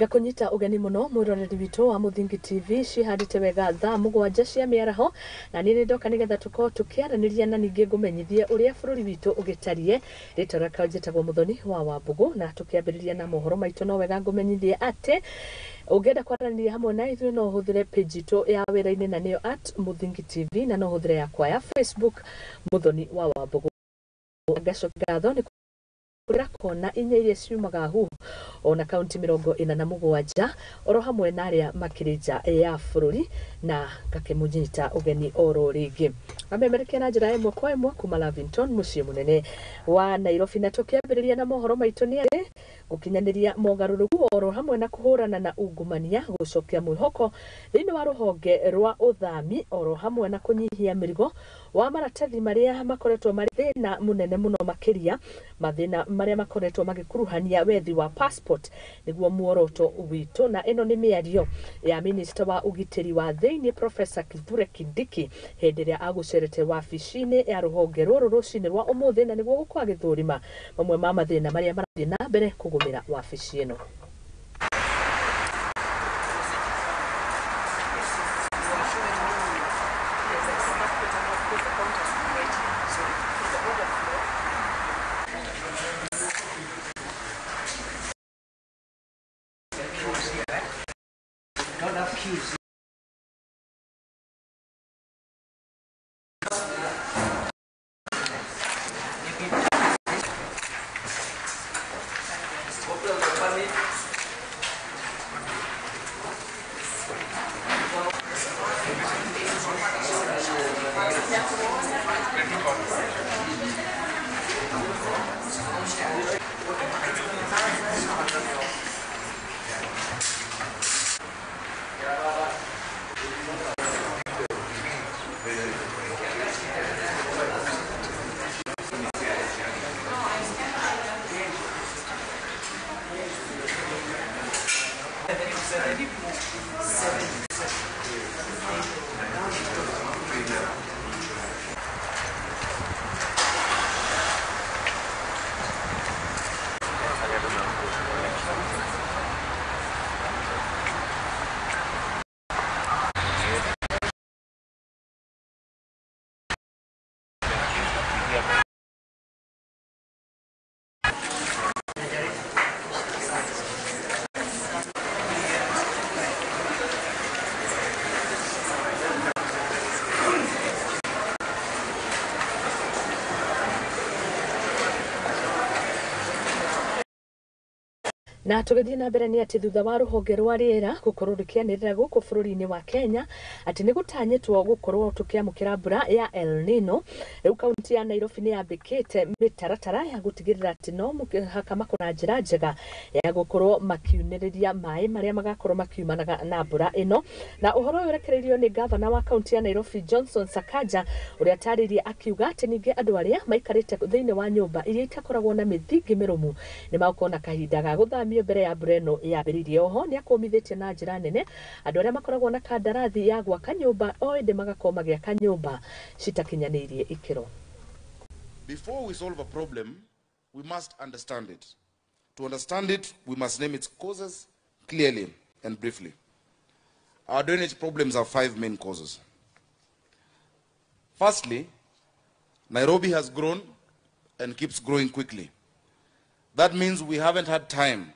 Ngakunyita ugeni muno mwiroreri witu wa Muthingi TV cihandite wega thaa mugwanja cia miaraho na ni ndoka nigetha tukorwo tukiaraniria na ningi ngumenyithie uria bururi witu ugitarie. Ritwa rĩakwa njĩtagwo Muthoni wa Wambugu na tukiambĩrĩria na mohoro maitu no wega ngumenyithie ati ũngĩenda kwaranĩria hamwe na ithuĩ no ũhũthĩre page itũ ya wĩra-inĩ na nĩyo @Muthingi TV na no ũhũthĩre yakwa ya Facebook Muthoni wa Wambugu. Ngacokia ngatho nĩ kũrĩa kona inya iria ciumaga hu ona kaunti 47 oro hamwe na aria makĩrĩ nja ya bũrũri na ngakĩmũnyita ũgeni oro rĩngĩ. Amemerekia na njĩra ĩmwe kwa ĩmwe kuma Lavington mũciĩ mũnene wa Nairobi. Na tũkĩambĩrĩria na mohoro maitũ nĩ atĩ gũkinyanĩria mogarũrũku oro hamwe na kũhũrana na ungumania, gũcokia mwĩhoko thĩinĩ wa rũhonge rwa ũthami oro hamwe na kũnyihia mĩrigo wa maratathi marĩa makoretwo marĩ thĩna mũnene mũno makĩria mathĩna marĩa makoretwo magĩkuruhania wethi wa passport nĩguo muoroto witũ. Na ĩno nĩ mĩario ya minista wa ũgitĩri wa thĩinĩ Professor Kithure Kindiki hĩndĩ ĩrĩa agũcerete wabici-inĩ ya rũhonge rũrũ rũcinĩ rwa ũmũthĩ, na nĩguo gũkorwo agĩthũrima mamwe ma mathĩna marĩa marathiĩ na mbere kũgũmĩra wabici ĩno. Na tũgĩthiĩ na mbere nĩ atĩ thutha wa rũhonge rwa rĩera gũkorwo rũkĩanĩrĩra gũkũ bũrũri-inĩ wa Kenya atĩ nĩ gũtanyĩtwo gũkorwo tũkĩamũkĩra mbura ya El Nino, rĩu kaunti ya Nairobi nĩ yambĩkĩte mĩtaratara ya gũtigĩrĩra atĩ no mũhaka makorwo na njĩra njega ya gũkorwo makiunĩrĩria maĩ marĩa magakorwo makiumanaga na mbura ĩno. Na ũhoro ũyũ ũrekereirio nĩ gavana wa kaunti ya Nairobi Johnson Sakaja ũrĩa atarĩirie akiuga atĩ ningĩ andũ arĩa maikarĩte thĩinĩ wa nyũmba iria itakoragwo na mĩthingi mĩrũmu nĩ magũkorwo na kahinda ga gũthamio mbere ya mbura ĩno yambĩrĩirie. Oho nĩ akũmithĩtie na njĩra nene andũ arĩa makoragwo na kandarathi ya gwaka nyũmba o ĩndĩ magakorwo magĩaka nyũmba citakinyanĩirie ikĩro. Before we solve a problem, we must understand it. To understand it, we must name its causes clearly and briefly. Our drainage problems have five main causes. Firstly, Nairobi has grown and keeps growing quickly. That means we haven't had time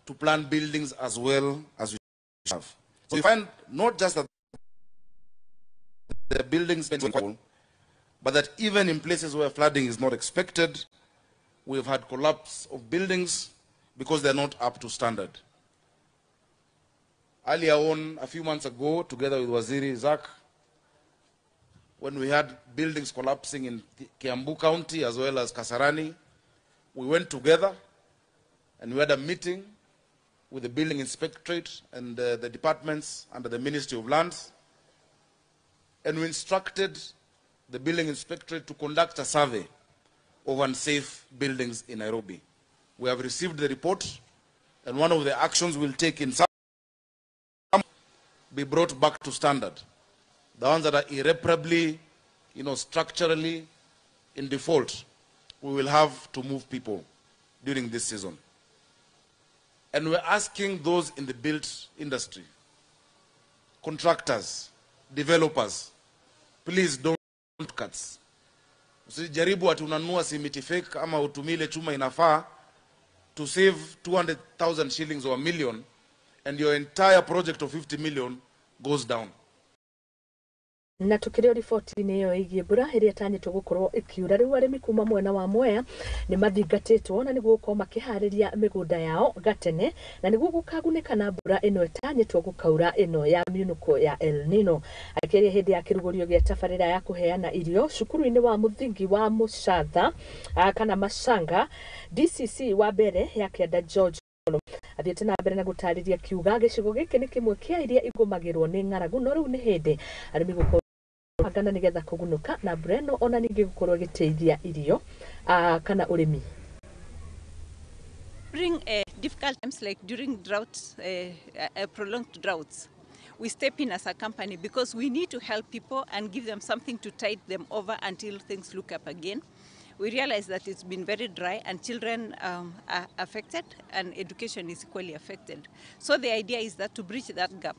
to plan buildings as well as we have. So we find not just that the buildings, but that even in places where flooding is not expected, we've had collapse of buildings because they're not up to standard. Earlier on, a few months ago, together with Waziri Zak, when we had buildings collapsing in Kiambu County as well as Kasarani, we went together and we had a meeting with the building inspectorate and the departments under the Ministry of Lands, and we instructed the building inspectorate to conduct a survey of unsafe buildings in Nairobi. We have received the report, and one of the actions we'll take in some be brought back to standard. The ones that are irreparably, structurally in default, we will have to move people during this season. And we're asking those in the built industry, contractors, developers, please don't cuts. Usijaribu ati unanunua simiti fake ama utumie ile chuma inafaa to save 200,000 shillings or a million, and your entire project of 50 million goes down. Na tukĩrĩ riboti-inĩ ĩyo ĩgiĩ mbura ĩrĩa ĩtanyĩtwo gũkorwo ĩkiura, rĩu arĩmi kuma mwena wa Mwea nĩ mathingatĩtwo na nĩguo gũkorwo makĩharĩria mĩgũnda yao gatene na nĩguo gũkagunĩka na mbura ĩno ĩtanyĩtwo gũkaura ĩno ya mĩunũko ya El Nino. Akĩaria hĩndĩ ya kĩrugũrio gĩa tabarĩra ya kũheana irio cukuru-inĩ wa mũthingi wa Mũcatha kana Macanga, DCC wa mbere ya Kĩanda George athiĩte na mbere na gũtarĩria kiuga gĩcigo gĩkĩ nĩ kĩmwe kĩa iria igũmagĩrwo nĩ ng'aragu, no rĩu nĩ hĩndĩ arĩmi gũkorwo bangana nĩgetha kũgunũka na mbura ĩno ona ningĩ gũkorwo ĩgĩteithia irio kana ũrĩmi. During difficult times like during droughts, prolonged droughts, we step in as a company because we need to help people and give them something to tide them over until things look up again. We realize that it's been very dry and children are affected and education is equally affected. So the idea is that to bridge that gap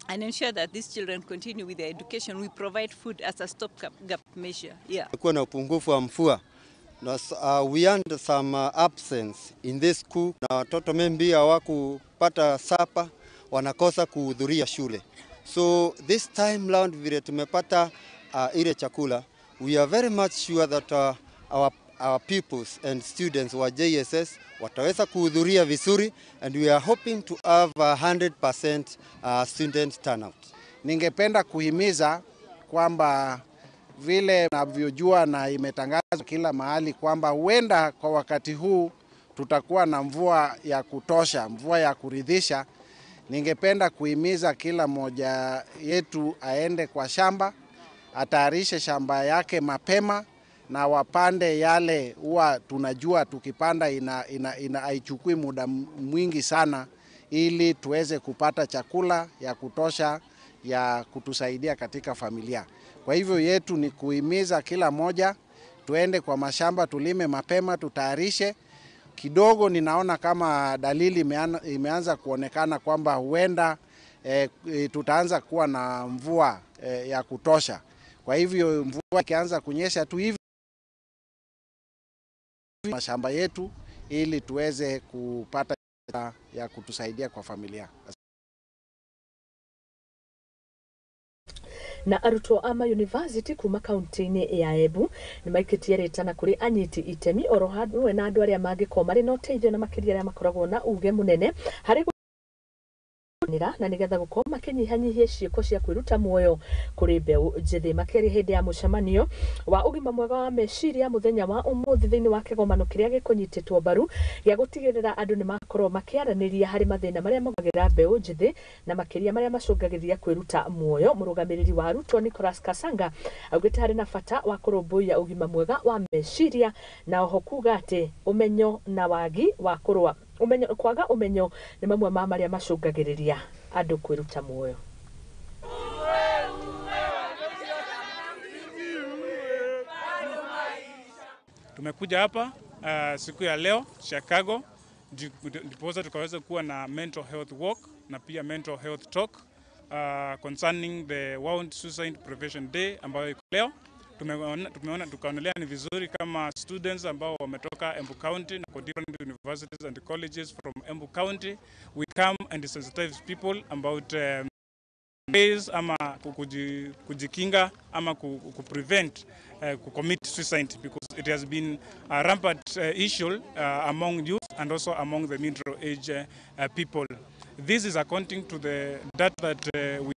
and ensure that these children continue with their education, we provide food as a stopgap measure. Yeah. Kuwa na upungufu wa mvua na we had some absence in this school, na watoto maybe hawakupata sapa, wanakosa kuhudhuria shule. So this time round vile tumepata ile chakula, we are very much sure that our pupils and students wa JSS wataweza kuhudhuria vizuri, and we are hoping to have a 100% student turnout. Ningependa kuhimiza kwamba vile navyojua na imetangazwa kila mahali kwamba huenda kwa wakati huu tutakuwa na mvua ya kutosha, mvua ya kuridhisha. Ningependa kuhimiza kila mmoja yetu aende kwa shamba, atayarishe shamba yake mapema na wapande yale huwa tunajua tukipanda ina haichukui muda mwingi sana, ili tuweze kupata chakula ya kutosha ya kutusaidia katika familia. Kwa hivyo yetu ni kuhimiza kila moja tuende kwa mashamba, tulime mapema, tutayarishe. Kidogo ninaona kama dalili imeanza kuonekana kwamba huenda tutaanza kuwa na mvua ya kutosha. Kwa hivyo mvua ikianza kunyesha tu hivi mashamba yetu, ili tuweze kupata ya kutusaidia kwa familia. Na arutwo ama university kuma kaunti-inĩ ya Embu nĩ maikĩtie rĩtana kũrĩ anyiti itemi oro hamwe na andũ arĩa mangĩkorwo marĩ na ũteithio na makĩria arĩa makoragwo na uge mũnene harĩ na nĩgetha gũkorwo makĩnyihanyihia ciĩko cia kwĩruta muoyo kũrĩ mbeũ njĩthĩ. Makĩria hĩndĩ ya mũcemanio wa ũgima mwega wa meciria mũthenya wa ũmũthĩ thĩinĩ wa kĩgomano kĩrĩa gĩkũnyitĩtwo mbaru gĩa gũtigĩrĩra andũ nĩ makorwo makĩaranĩria harĩ mathĩna marĩa magagĩra mbeũ njĩthĩ na makĩria marĩa macũngagĩrĩria kwĩruta muoyo. Mũrũgamĩrĩri wa arutwo Nicholas Kasanga augĩte harĩ na bata wa kũrũmbũiya ũgima mwega wa meciria na oho kuga atĩ ũmenyo na wagi wa kũrũa umenyo kwaga umenyo nĩ mamwe ma marĩa macũngagĩrĩria andũ kwĩruta muoyo. Tumekuja hapa siku ya leo Chicago ndiposa tukaweza kuwa na mental health walk na pia mental health talk concerning the World Suicide Prevention Day ambayo iko leo. Tumeona tukaonelea ni vizuri kama students ambao wametoka Embu County na different universities and colleges from Embu County, we come and sensitize people about ways ama kujikinga ama kuprevent commit suicide, because it has been a rampant issue among youth and also among the middle age people. This is according to the data that we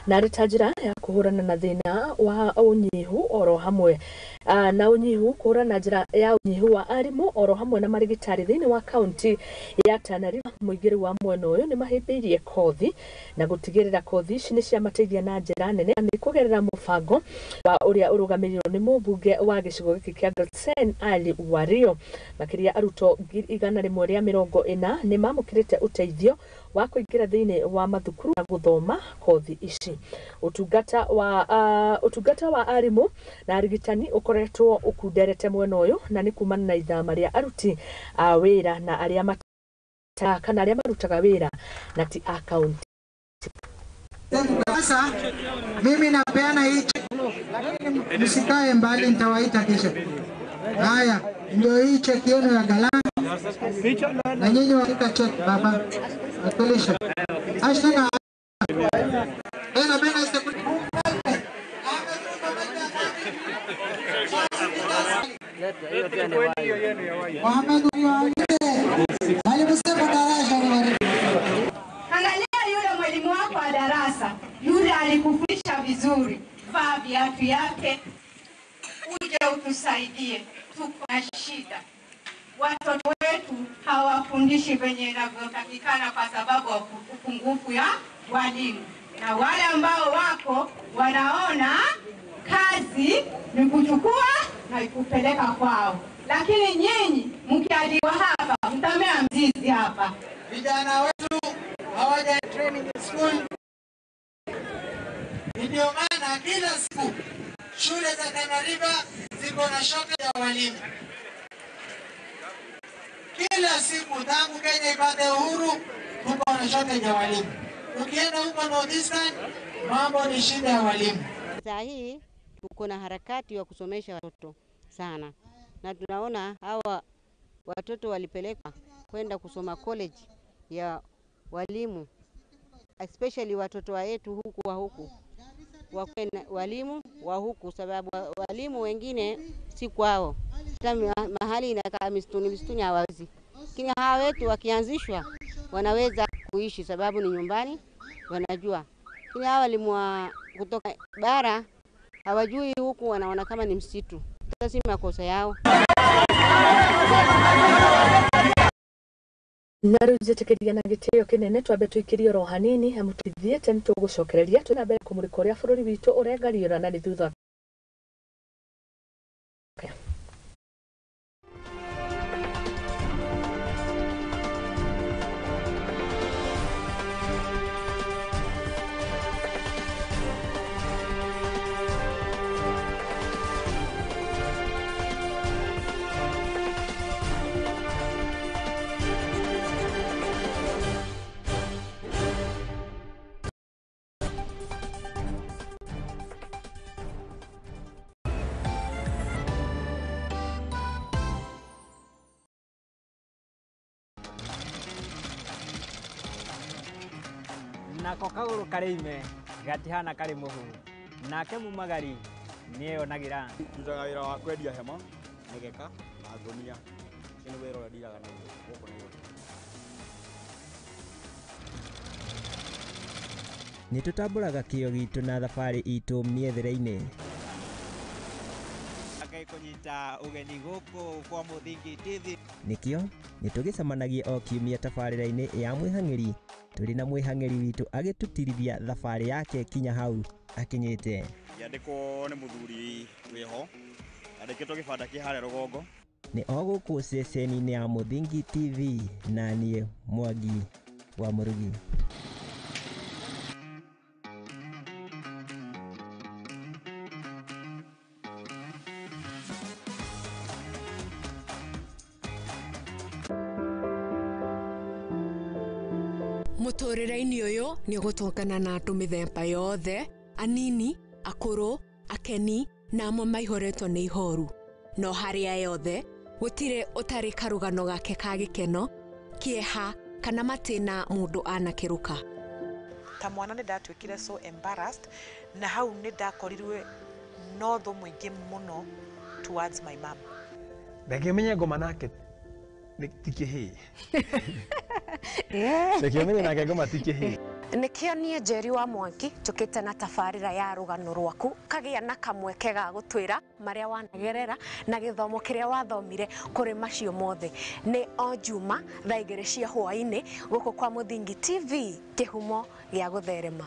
na arĩ ta njĩra ya kũhũrana na thĩna wa ũnyihu oro hamwe Na unyihu kũhũrana na njĩra ya unyihu wa arimũ oro hamwe na marigitari thĩinĩ wa kaunti ya Tana River. Mũingĩ wa mwena ũyũ nĩ mahĩmbĩirie kothi na gũtigĩrĩra kothi ici nĩ ciamateithia na njĩra nene nĩ kũgerera mũbango wa ũrĩa ũrũgamĩrĩirwo nĩ mũmbunge wa gĩcigo gĩkĩ kĩa Garsen Ali Wario. Makĩria arutwo 140 nĩ mamũkĩrĩte ũteithio wa kũingĩra thĩinĩ wa mathukuru na gũthoma kothi ici. Ũtungata wa arimũ na arigitani ũkoretwo ũkunderete mwena ũyũ na nĩ kumana na ithama rĩa aruti a wĩra na arĩa kana arĩa marutaga wĩra na ti a kaunti. Sasa mimi napeana hii, lakini msikae mbali, nitawaita kesho. Haya, ndio hii cheki yenu ya Galana, na nyinyi wandika cheki baba, wakilisha Ashina bena bena. Mohamed. Mwalimu Sefu darasa. Angalia yule mwalimu wako wa darasa, yule alikufundisha vizuri, vaa viatu yake, uje utusaidie, tuko na shida. Watoto wetu hawafundishi venye inavyotakikana kwa sababu ya upungufu ya walimu, na wale ambao wako wanaona kazi ni kuchukua na kupeleka kwao, lakini nyinyi mkiajiriwa hapa mtamea mzizi hapa. Vijana wetu hawaja training school, ndio maana kila siku shule za Tana River ziko na shortage ya walimu. Kila siku tangu Kenya ipate uhuru tuko na shortage ya walimu. Ukienda huko North Eastern, mambo ni shida ya walimu. Saa hii tuko na harakati ya kusomesha watoto sana, na tunaona hawa watoto walipelekwa kwenda kusoma college ya walimu, especially watoto wetu huku wa huku wakuwe na walimu wa huku, sababu walimu wengine si kwao, hata mahali inakaa misituni misituni hawawezi, lakini hawa wetu wakianzishwa wanaweza kuishi, sababu ni nyumbani wanajua. Lakini hawa walimu wa kutoka bara hawajui huku, wanaona kama ni msitu. Sasa si makosa yao. Na rĩu njĩtĩkĩria na gĩtĩo kĩnene twambe tũikĩrie oro hanini amu tũthiĩte nĩ tũgũcokereria twĩ na mbere kũmũrĩka ũrĩa bũrũri witũ ũrengariũra na nĩ thutha. Nako kagũrũ karĩ ime gatihana karĩ mũhu, nake mumagari nĩeyonagĩra. Ndutaga wĩra wa kwendia hema, mĩgeka na ngũnia. Ũcio nĩ wĩra ũrĩa ndiraga naguo gũkũ Nairobi. Nĩ tũtambũraga kĩo gitũ na thabarĩ itũ mĩethere-inĩ. Ngai kũnyita ũgeni gũkũ kwa Mũthingi TV. Nĩkĩo nĩ tũgĩcemanagia o kiumia tabarĩra-inĩ ya mwĩhang'ĩri tũrĩ na mwĩhang'ĩri witũ agĩtũtirithia thabarĩ yake kinya hau akinyĩte. Ngĩandĩkwo nĩ mũthuri wĩho, andĩkĩtwo gĩbanda kĩ harĩa rũgongo. Nĩ o gũkũ ceceni-inĩ ya Mũthingi TV na niĩ Mwangi wa Mũrugi. Mũtũrĩre-inĩ ũyũ nĩ ũgũtũngana na andũ mĩthemba yothe, anini, akũrũ, akeni na amwe maihũrĩtwo nĩ ihoru. No harĩa yothe gũtirĩ ũtarĩ karũgano gake ka gĩkeno, kĩeha kana matĩna mũndũ anakĩrũka. Ta mwana nĩ ndatuĩkire so embarrassed, na hau nĩ ndakorirwe no thũ mũingĩ mũno towards my mom. Reke menye ngoma nake ti kĩhĩĩ. Reke menye nake ngoma ti kĩhĩĩ. Nĩkĩo niĩ Njeri wa Mwangi njũkĩte na tabarĩra ya rũgano rwaku kagĩa na kamweke ga gũtwĩra marĩa wanagerera na gĩthomo kĩrĩa wathomire kũrĩ macio mothe. Nĩ o Juma thaa 2 cia hwaĩ-inĩ gũkũ kwa Mũthingi TV, kĩhumo gĩa gũtherema.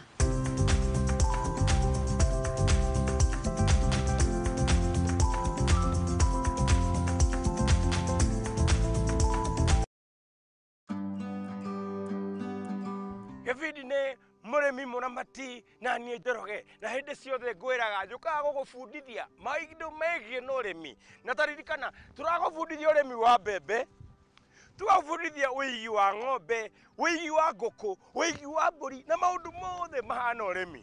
Gĩbindi nĩ mũrĩmi mũramati na niĩ Njoroge, na hĩndĩ ciothe ngwĩraga njũkaga gũgũbundithia maũndũ megiĩ na ũrĩmi, na taririkana tũragũbundithia ũrĩmi wa mbembe, tũgagũbundithia ũigi wa ng'ombe, ũigi wa ngũkũ, ũigi wa mbũri na maũndũ mothe mahana ũrĩmi.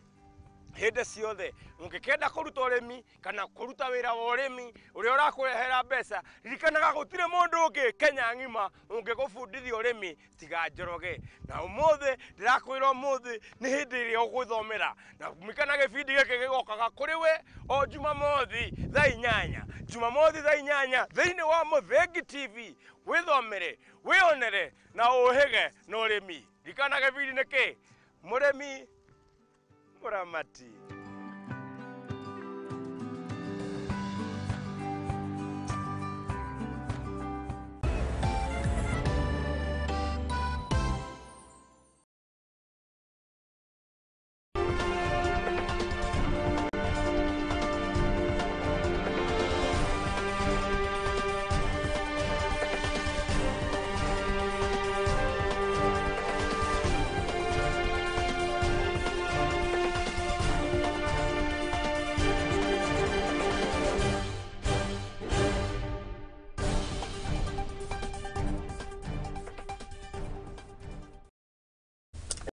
Hĩndĩ ciothe ũngĩkenda kũruta ũrĩmi kana kũruta wĩra wa ũrĩmi ũrĩa ũrakũrehera mbeca, ririkanaga gũtirĩ mũndũ ũngĩ Kenya ng'ima ũngĩgũbundithia ũrĩmi tiga Njoroge. Na ũmũthĩ ndĩrakwĩra ũmũthĩ nĩ hĩndĩ ĩrĩa ũgwĩthomera, na ririkana gĩbindi gĩkĩ gĩgokaga kũrĩ we o Jumamothi thaa 8, Jumamothi thaa 8 thĩinĩ wa Mũthingi TV. Wĩthomere, wĩonere na ũhĩge na ũrĩmi. Ririkana gĩbindi nĩ kĩ? Mũrĩmi mũramati.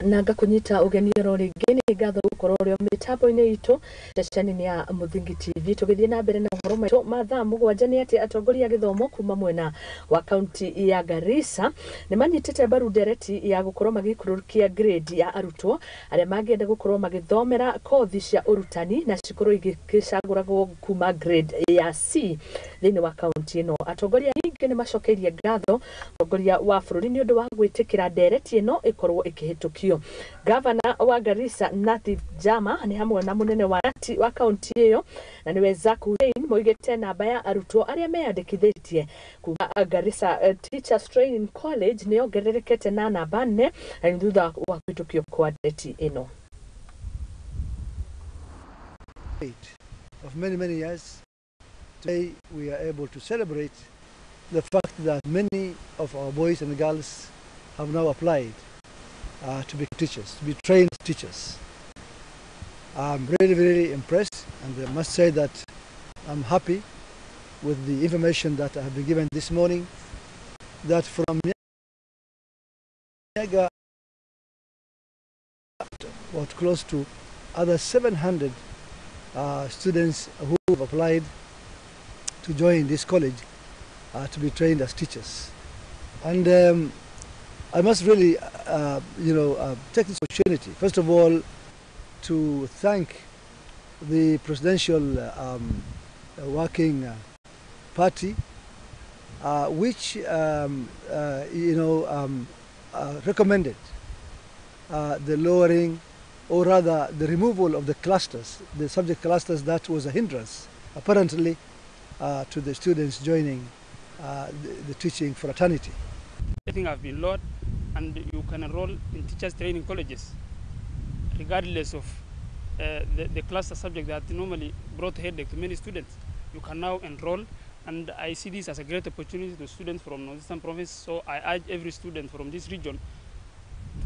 Na ngakunyita ũgeni oro rĩngĩ, nĩ ngatho gũkorwo ũrĩ mĩtambo-inĩ itũ ceceni-inĩ ya Mũthingi TV. Tũgĩthiĩ na mbere na ũhoro maitũ ma thaa 7 nĩ atĩ atongoria a gĩthomo kuma mwena wa kaunti ya Garissa nĩ manyitĩte mbaru ndereti ya gũkorwo magĩikũrũkia grade ya arutwo arĩa mangĩenda gũkorwo magĩthomera kothi cia ũrutani na cikorwo igĩcagũragwo kuma grade ya C thĩinĩ wa kaunti ĩno. Atongoria ningĩ nĩ macokeirie ngatho mũtongoria wa bũrũri nĩ ũndũ wa gwĩtĩkĩra ndereti ĩno ĩkorwo ĩkĩhĩtũkio. Gavana wa Garissa Nathif Jama nĩ hamwe na mũnene wa kaunti ĩyo na nĩwe Zack Hussein moigĩte namba ya arutwo arĩa meyandĩkithĩtie kuma Garissa Teachers Training College nĩ yongererekete na namba 4 na nĩ thutha wa kũhĩtũkio kwa ndereti ĩno. Of many, many years, today we are able to celebrate the fact that many of our boys and girls have now applied to be teachers, to be trained teachers. I'm really, really impressed, and I must say that I'm happy with the information that I have been given this morning, that from Nyaga, what close to other 700 students who have applied to join this college to be trained as teachers. And I must really, take this opportunity, first of all, to thank the Presidential Working Party, which, recommended the lowering, or rather the removal of the clusters, the subject clusters that was a hindrance, apparently, to the students joining the teaching fraternity. I think I've been lowered, and you can enroll in teachers training colleges, regardless of the cluster subject that normally brought headache to many students. You can now enroll, and I see this as a great opportunity to students from Northeastern Province. So I urge every student from this region,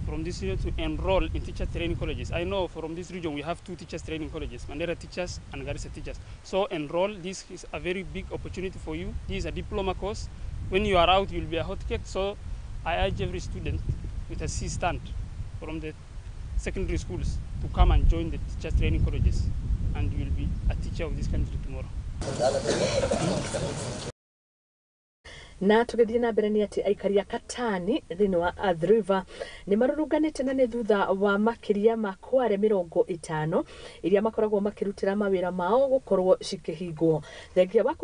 to enroll in teacher training colleges. I know from this region we have 2 teachers training colleges, Mandera teachers and Garissa teachers. So enroll. This is a very big opportunity for you. This is a diploma course. When you are out, you'll be a hotcake. So I urge every student with a C stand from the secondary schools to come and join the teachers training colleges, and you will be a teacher of this country tomorrow. Na tũgĩthiĩ na mbere nĩ atĩ aikari a Katani thĩinĩ wa Athi River nĩ marũrũnganĩte na nĩ thutha wa makĩria ma kware 50 iria makoragwo makĩrutĩra mawĩra mao gũkorwo cikĩhingwo. Thengia wa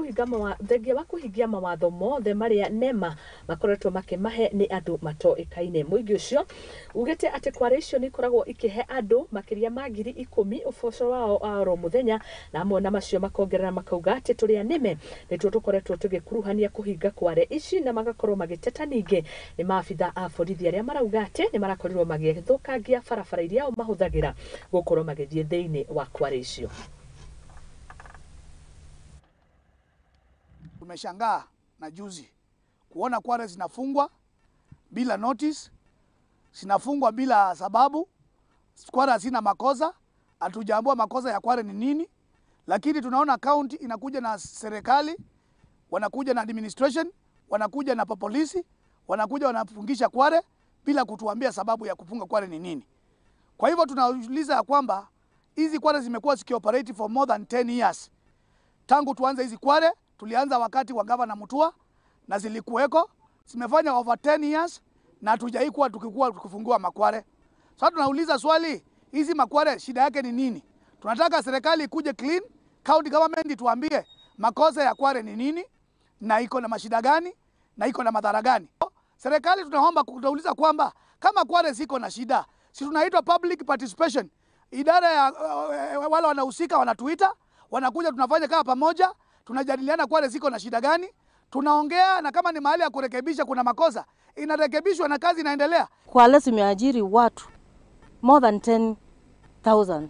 kũhingia mawatho mothe marĩa NEMA makoretwo makĩmahe nĩ andũ matoĩkaine. Mũingĩ ũcio ugĩte atĩ kware icio nĩ ikoragwo ikĩhe andũ makĩria ma 10,000 ũboco wao wa oro mũthenya, na amwe na macio makongerera makauga atĩ tũrĩa nĩme nĩtuo tũkoretwo tũgĩkuruhania kũhinga kware ici, na magakorwo magĩteta ningĩ nĩ maabitha a borithi arĩa marauga atĩ nĩ marakorirwo magĩthũkangia barabara iria o mahũthagĩra gũkorwo magĩthiĩ thĩinĩ wa kware icio. Tumeshangaa na juzi kuona kware zinafungwa bila notice, zinafungwa bila sababu, kware hazina makosa, hatujaambua makosa ya kware ni nini, lakini tunaona county inakuja na serikali, wanakuja na administration, wanakuja na polisi, wanakuja wanafungisha kware bila kutuambia sababu ya kufunga kware ni nini. Kwa hivyo tunauliza ya kwamba hizi kware zimekuwa zikioperate for more than 10 years. Tangu tuanze hizi kware, tulianza wakati wa Gavana Mutua na zilikuweko, zimefanya over 10 years na hatujai kuwa tukifungua makware. Sasa tunauliza swali, hizi makware shida yake ni nini? Tunataka serikali ikuje clean, county government ituambie makosa ya kware ni nini, na iko na mashida gani, na iko na madhara gani. Serikali tunaomba kutauliza kwamba kama kware ziko na shida, si tunaitwa public participation. Idara ya wale wanahusika wanatuita, wanakuja tunafanya kama pamoja, tunajadiliana kware ziko na shida gani, tunaongea, na kama ni mahali ya kurekebisha kuna makosa, inarekebishwa na kazi inaendelea. Kwale zimeajiri watu more than 10,000.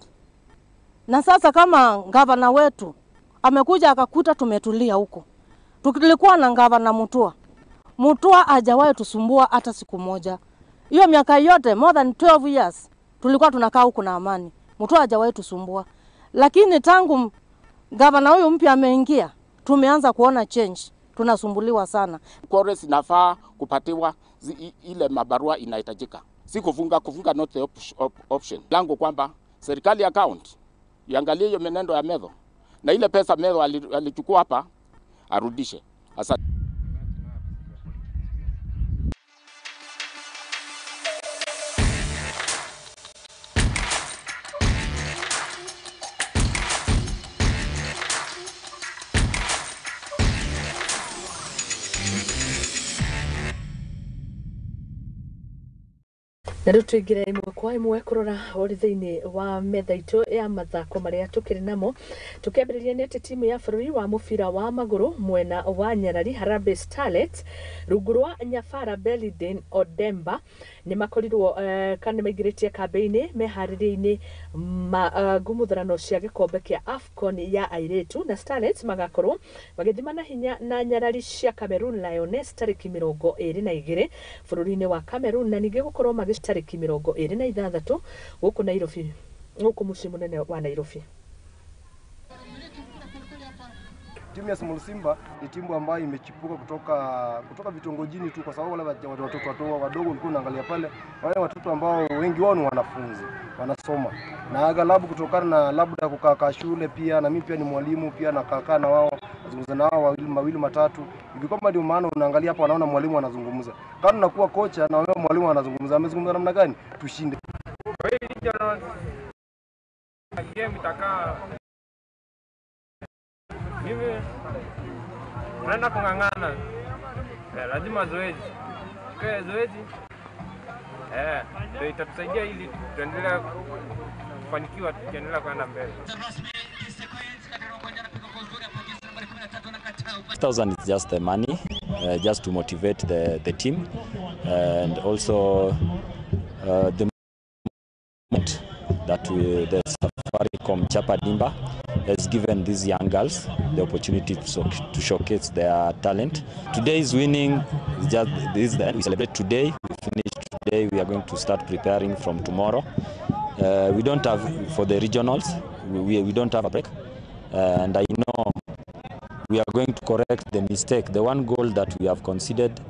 Na sasa kama gavana wetu amekuja akakuta tumetulia huko. Tulikuwa na gavana Mutua. Mutua hajawahi tusumbua hata siku moja. Hiyo miaka yote more than 12 years tulikuwa tunakaa huko na amani. Mutua hajawahi tusumbua. Lakini tangu gavana huyu mpya ameingia, tumeanza kuona change. Tunasumbuliwa sana. Kware zinafaa kupatiwa ile mabarua inahitajika. Si kufunga not the option. Lango kwamba serikali ya county iangalie hiyo menendo ya Medho, na ile pesa Medho alichukua hapa arudishe. Asante. Na rĩu tũingĩre ĩmwe kwa ĩmwe kũrora ũrĩ thĩinĩ wa metha itũ ya mathako marĩa tũkĩrĩ namo. Tũkĩambĩrĩria nĩ atĩ timu ya bũrũri wa mũbira wa magũrũ mwena wa Nyarari Harambee Starlets rungu rwa Nyafara Beliden Odemba nĩ makorirwo kana nĩ maingĩrĩtie kambĩ-inĩ meharĩria-inĩ ngumutharano cia gĩkombe kĩa AFCON ya airĩtu, na Starlets magakorwo magĩthimana hinya na Nyarari cia Cameroon Lioness tarĩki 22 bũrũri-inĩ wa Cameroon, na ningĩ gũkorwo magĩ tarĩki 26 gũkũ Nairobi, gũkũ mũciĩ mũnene wa Nairobi. Timu ya Small Simba ni timu ambayo imechipuka kutoka vitongojini tu, kwa sababu wale watoto wadogo walikuwa wanaangalia pale, wale watoto ambao wengi wao ni wanafunzi wanasoma, na aghalabu kutokana na labda kukaa shule pia, na mimi pia ni mwalimu pia nakaa na wao, nazungumza na wao mawili matatu hivi, kwamba ndio maana unaangalia hapa wanaona mwalimu anazungumza. Kama unakuwa kocha na wewe mwalimu anazungumza, amezungumza namna gani tushinde. Kwa hiyo regional game itakaa mimi naenda kung'ang'ana. Lazima zoezi. Tukae zoezi. Ndio itatusaidia ili tuendelee kufanikiwa tukiendelea kwenda mbele. 1,000 is just the money, just to motivate the team, and also the moment that the Safaricom Chapa Dimba has given these young girls the opportunity to showcase their talent. Today's winning is just this. Then we celebrate today. We finish today. We are going to start preparing from tomorrow. We don't have for the regionals. We don't have a break, and I know we are going to correct the mistake. The one goal that we have conceded,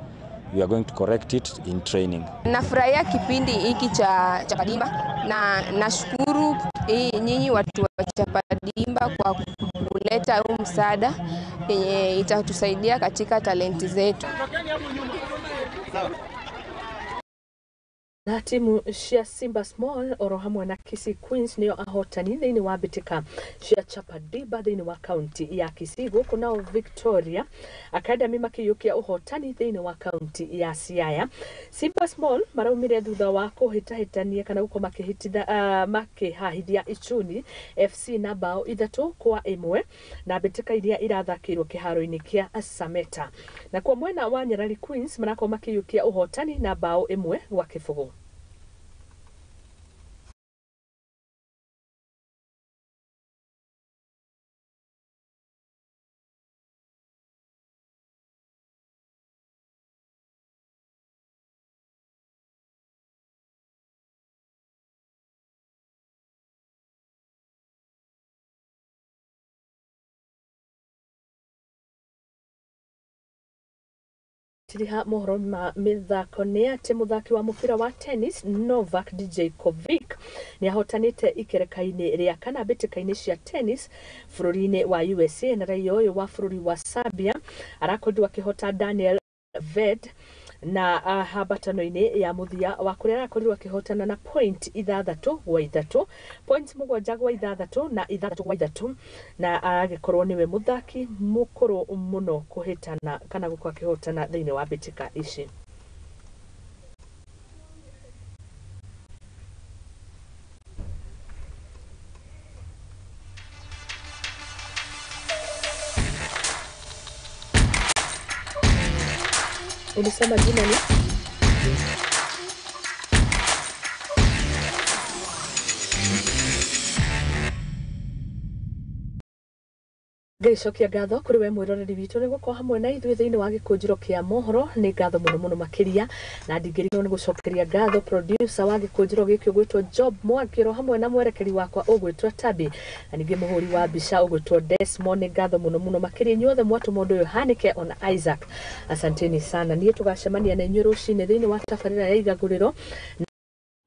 we are going to correct it in training. Nafurahia kipindi hiki cha Chapa Dimba na nashukuru nyinyi watu wa Chapa Dimba kwa kuleta kuleta huu msaada yenye itatusaidia katika talenti zetu. Na timu cia Simba Small oro hamwe na Kisii Queens nĩo ahotani thĩinĩ wa mbĩtĩka cia Chapa Dimba thĩinĩ wa kaunti ya Kisii. Gũkũ nao Victoria Academy makĩiyũkia ũhotani thĩinĩ wa kaunti ya Siaya. Simba Small maraumire thutha wa kũhĩtahĩtania kana gũkorwo makĩhĩtitha makĩhahithia Ichuni FC na bao 3-1 na mbĩtĩka iria irathakĩirwo kĩharo-inĩ kĩa Sameta. Nakuo mwena wa Nyarari Queens marakorwo makĩiyũkia ũhotani na bao 1-0. Tiriha mohoro ma mĩthako nĩ atĩ mũthaki wa mũbira wa tennis Novak Djokovic nĩ ahotanĩte ikereka-inĩ rĩa kana mbĩtĩka-inĩ cia tennis bũrũri-inĩ wa USA, na raia ũyũ wa bũrũri wa Serbia arakorirwo akĩhota Daniel Ved na hambatano-inĩ ya mũthia wa kũrĩa arakorirwo akĩhotana na point 6-3, point 7-6 na 6-3, na agĩkorwo nĩwe mũthaki mũkũrũ mũno kũhĩtana kana gũkorwo akĩhotana thĩinĩ wa mbĩtĩka ici. Ulisema jina ni? Ngĩcokia ngatho kũrĩ we mwĩroreri witũ nĩ gũkorwo hamwe na ithuĩ thĩinĩ wa gĩkũnjĩro kĩa mohoro. Nĩ ngatho mũno mũno makĩria, na ndingĩrigwo nĩ gũcokeria ngatho producer wa gĩkũnjĩro gĩkĩ ũgwĩtwo Job Mwangi oro hamwe na mwerekeri wakwa ũgwĩtwo Tabi, na ningĩ mũhũri wa mbica ũgwĩtwo Desmond. Nĩ ngatho mũno mũno makĩria inyuothe mwatũma ũndũ ũyũ ũhanĩke, ona Isaac, asanteni sana. Niĩ tũgacemania na inyuĩ rũcinĩ thĩinĩ wa tabarĩra ya igagũrĩro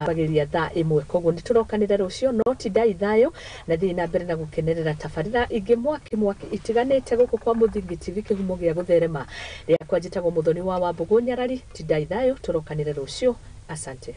bagĩria thaa 1, koguo nĩ tũrokanĩra rũciũ, no tindai thayũ na thiĩ na mbere na gũkenerera tabarĩra ingĩ mwaki mwaki itiganĩte gũkũ kwa Mũthingi TV, kĩhumo gĩa gũtherema. Rĩakwa njĩtagwo Mũthoni wa Wambũgũ Nyarari. Tindai thayũ, tũrokanĩre rũciũ. Asante.